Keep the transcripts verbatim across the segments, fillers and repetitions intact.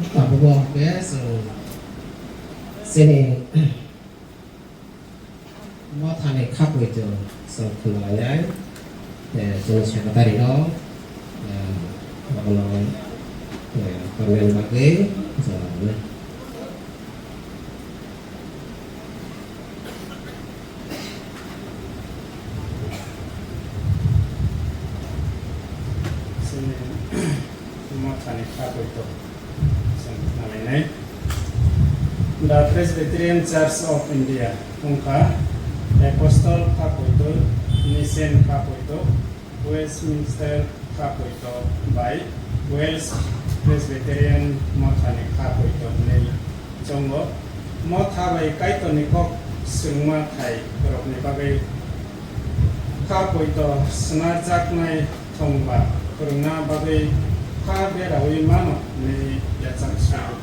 Tabuk bo hwnkhe chwng chini mothani khapui chwng, chwng khwnalainai, eh, chini secretary no, eh, abono, eh, comment bagwi chwng. Chini mothani kha poito chwng khwnainai. The Presbyterian Church of India wngkha Apostle kha poito, Nicene kha poito, Westminster kha poito bai Wales Presbyterian mothani kha poito hwnwi chongo. Motha bai Kaitorni kok swrwngma thai rokni bagwi kha poito swnarjaknai thongba phwrwngna bagwi kha beraui mano hwnwi yachak sugwi,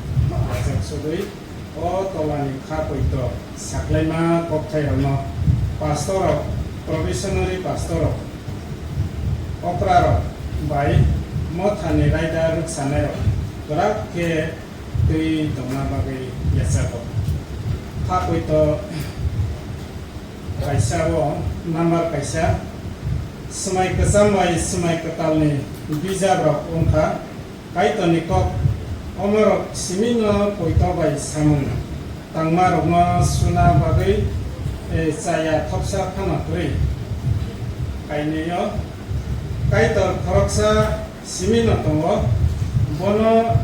yachak sugwi o tolani kha poito saklaima kokthairokno pastorrok, probationary pastorrok, okrarok bai mothani raida rwksanairok kwrak khe twi tongna bagwi yachago. Kha poito kaisa o number kaisa, swmai kwcham bai swmai kwtalni bijabrok wngkha. Kaitorni kok omorok simino poito bai samung tangmarokno suna bagwi, eh, chaya thopsa phano kwrwi. Kainwi o Kaitor khoroksa simino tongo, bono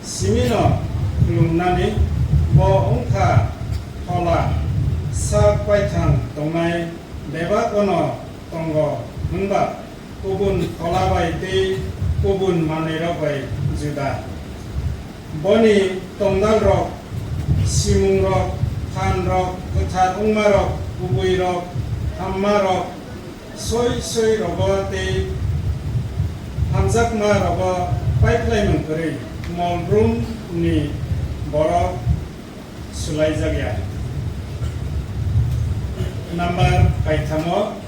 simino khulumnani bo wngkha phola sak baithang tongnai bebak bono tongo hwnba kubun phola bai tei kubun manwirok bai juda. Boni tongdalrok, simungrok, phanrok, kwthar wngmarok, kubuirok, hammarok, soi soi rogo tei hamjakma rogo paiphlaimung kwrwi Molbrum ni borok swlaijakya. Number kaithamo,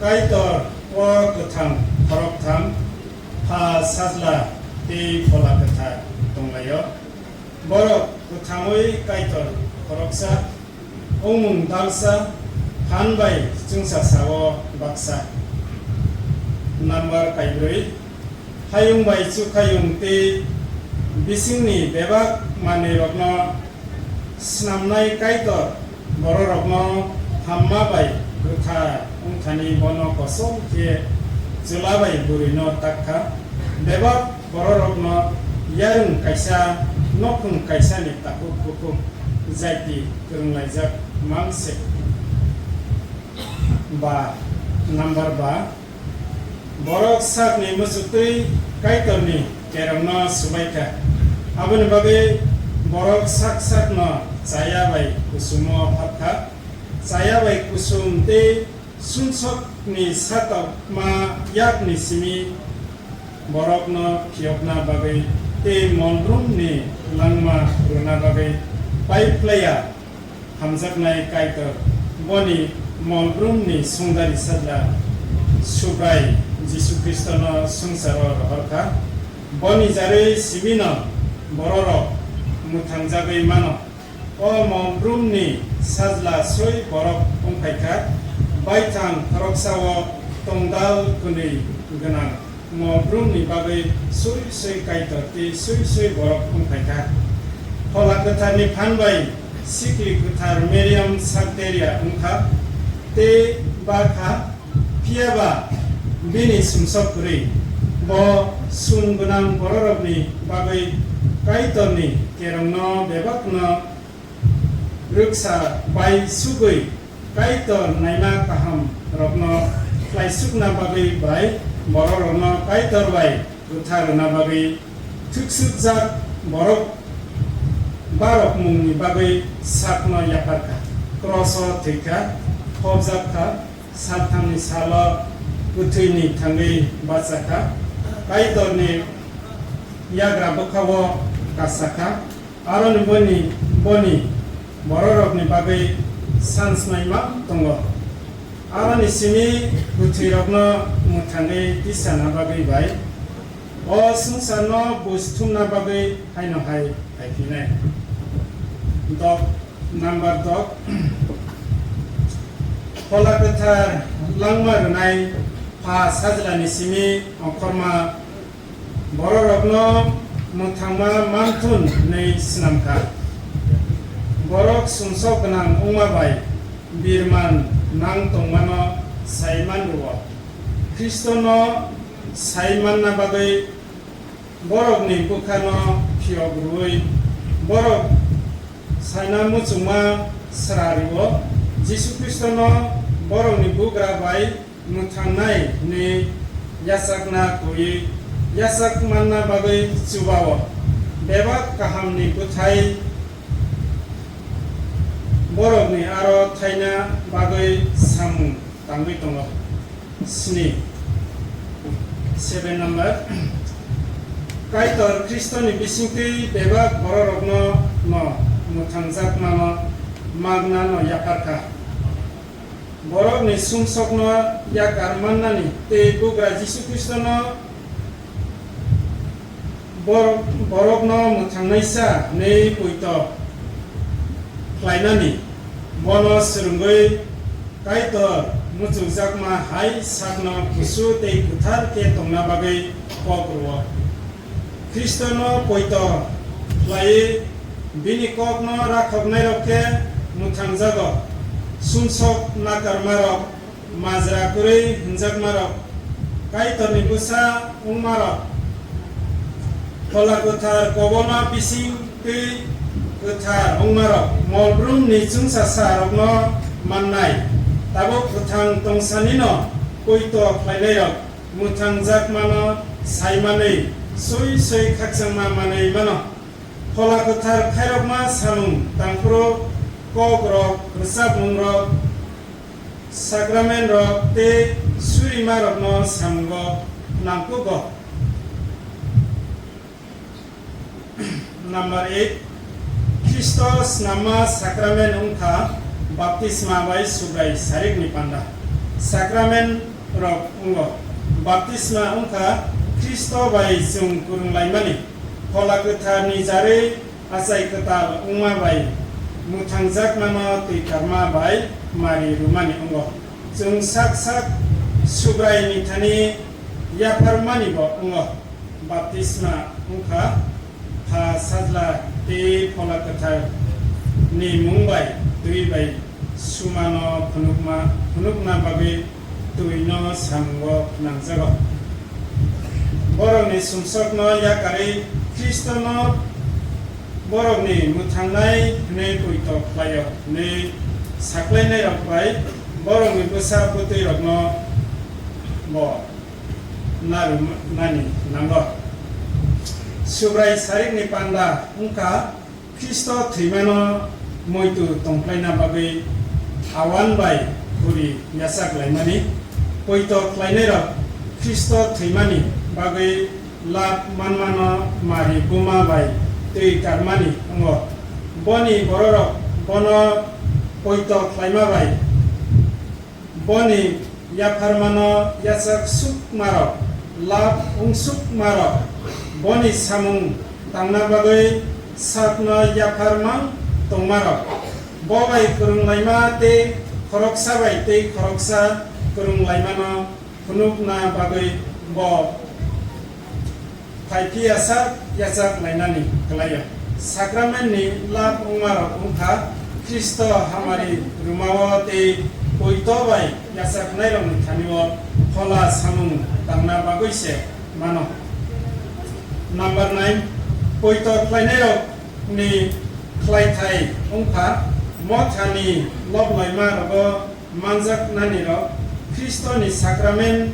Kaitor o kwthang khoroktham, Pha, Sajla tei Phola Kwthar tonglaio. Borok kwthangwi Kaitor khoroksa, wngmung dalsa, phan bai chwngsa sao baksa. Number kaibrwi, hayung bai chukhayung tei bisingni bebak manwirokno snamnai Kaitor bororokno hamma bai kwthar wngthani bono kosom khe chwla bai bwrwino tak kha. Bebak bororokno yarwng kaisa, nokhung kaisani takhuk bukhuk jaiti kwrwnglaijak mang se. Ba, number ba, borok sakni muchuk twi Kaitorni kerongno swbai kha. Aboni bagwi borok sak sakno chaya bai kusumo phap kha. Chaya bai kusum tei sumsokni satokma yakni simi borokno phiyokna bagwi tei Molbrumni langma rwna bagwi pai phlaiya. Hamjaknai Kaitor boni Molbrumni sungdari sajla Subrai Jisu Khristono swngcharo rohor kha. Boni jarwi simino bororok mwthangjagwi mano. O Molbrumni sajla soi borok wngphai kha, baithang khoroksao tongdal kwnwi gwnang. Molbrumni bagwi sui sui Kaitor tei sui sui borok wngphai kha. Phola Kwtharni phan bai Sikli Kwthar Meriam Sakteria wng kha, tei ba kha, phiya ba bini sumsok kwrwi. Bo sum gwnang bororokni bagwi Kaitorni kerongno bebakno rwksa bai sugwi Kaitor naima kaham rokno khlaisukna bagwi bai bororokno Kaitor bai kwtha rwna bagwi thuksukjak borok barok mungni bagwi sakno yapar kha, kroso thwi kha, phobjak kha, salthamni salo kwthwini thangwi bacha kha, Kaitorni yagra bwkhao kasa kha. Aroni boni, boni bororokni bagwi sansnaima tongo. Aroni simi kwthwirokno mwthangwi tisana bagwi bai O swngcharno buj thumna bagwi haino hai hai phinai. Dok, number dok. Phola Kwthar langma rwnai Pha Sajlani simi ongkhorma bororokno mwthangma manthun hwnwi snam kha. Borok sumsok gwnang wngma bai birman nang tongmano sai man rwo. Khristono sai manna bagwi borokni bwkhano phiyok rwui borok saina muchungma sra rwo. Jisu Khristono borokni bugra bai mwthangnai hwnwi yachakna twiwi yachak manna bagwi chuba-o. Bebak kahamni bwthai borokni aro thaina bagwi samung tangwi tongo. Sni, seven number. Kaitor Khristoni bisingtwi bebak bororokno no mwthangjakmano magnano yaphar kha. Borokni sumsokno yakar mannani tei bugra Jisu Khristono bor-, borokno mwthangnaisa hwnwi poito khlainani, bono swrwngwi Kaitor muchungjakma hai sakno kusu tei kwthar khe tongna bagwi kok rwo. Khristono poito khlaiwi bini kokno rakhoknairok khe mwthangjago. Sumsok nakarmarok, majra kwrwi hwnjakmarok, Kaitorni bwsa wngmarok, Phola Kwthar kobolma bising twi kwthar wngmarok, molbrumni chwngsasarokno mannai. Tabuk kwthang tongsanino poito khlainairok mwthangjakmano sai manwi swi swi khakchangma manwi mano. Phola Kwthar khairokma samung tangphuru kokrok, rwchapmungrok, sakramentrok tei surimarokno samungo nangkukgo. Number eight, Khristo snamma sakramen wngkha baptisma bai Subrai sarikni panda. Sakramentrok wngo. Baptisma wngkha Khristo bai chwng kwrwnglaimani. Phola Kwtharni jarwi achai kwtal wngma bai mwthangjakmano twikarma bai mari rwmani wngo. Chwng sak sak Subraini thani yapharmanibo wngo. Baptisma wngkha Pha Sajla tei Phola Kwtharni mung bai twi bai sumano phunukma, phunukna bagwi twino samungo nangjago. Borokni sumsokno yakarwi Khristono borokni mwthangnai hwnwi poito khlaio hwnwi saklainairok bai borokni bwsa bwtwirokno bo narwknani nango. Subrai sarikni panda wngkha Khristo thwimano muitu tongkhlaina bagwi awan bai khuri yachak laimani, poito khlainairok Khristo thwimani bagwi lab manmano mari buma bai twi karmani wngo. Boni bororok bono poito khlaima bai boni yapharmano yachak sukmarok, lab wngsukmarok, boni samung tangna bagwi sakno yaphar mang tongmarok, bo bai kwrwnglaima tei khoroksa bai tei khoroksa kwrwnglaimano phunukna bagwi bo phai phiya sak yachak lainani kwlaio. Sakramentni lab wngmarok wngkha Khristo hamari rwmao tei poito bai yachaknairokni thanio phola samung tangna bagwi se mano. Number nine, poito khlainairokni khlaithai wngkha mothani lob laimarogo manjaknanirok, Khristoni sakrament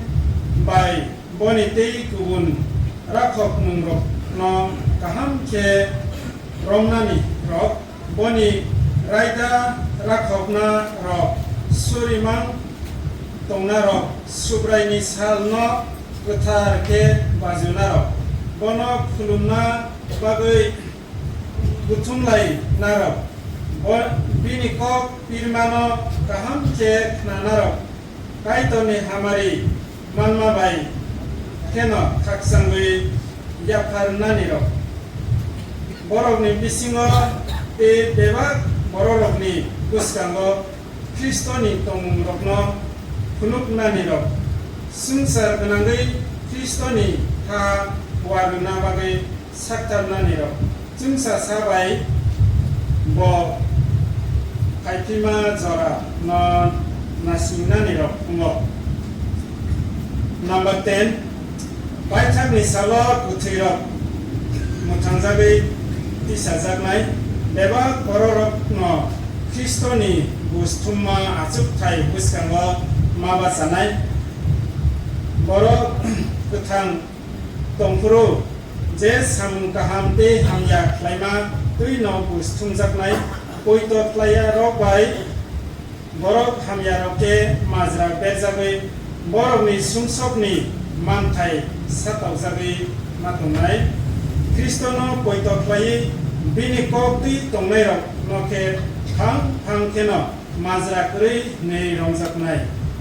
bai boni tei kubun rakhokmungrokno kaham khe romnanirok, boni raida rakhoknarok, surimang tongnarok, Subraini salno kwthar khe bajunarok, bono khulumna bagwi buthumlainarok, bo-, bini kok pirmano kaham khe khnanarok, Kaitorni hamari manma bai kheno khakchangwi yapharnanirok, borokni bisingo tei bebak bororokni bwskango Khristoni tongmungrokno phunuknanirok, swngchar gwnangwi Khristoni ha uarwna bagwi saktarnanirok, chwngsa sa bai bo phaipima jora no nasingnani rok wngo. Number ten, paithakni salo kwthwi rok mwthangjagwi tisajaknai, bebak bororok no Khristoni buj thumma achukthai bwskango ma bachanai. Borok kwthang tongphuru, je samung kaham tei hamya khlaima twi no buj thumjaknai, poito khlaiya rok bai borok hamya rok khe majra berjagwi borokni sumsokni manthai sataojagwi ma tongnai. Khristono poito khlaiwi bini kok twi tongnairok no khe phang phang kheno majra kwrwi hwnwi romjaknai,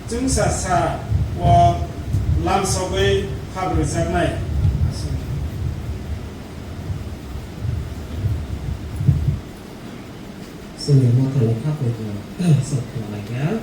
chwngsa sa o lamsogwi phabrwjaknai. Chwngno motha lekha poito sok khlaikha.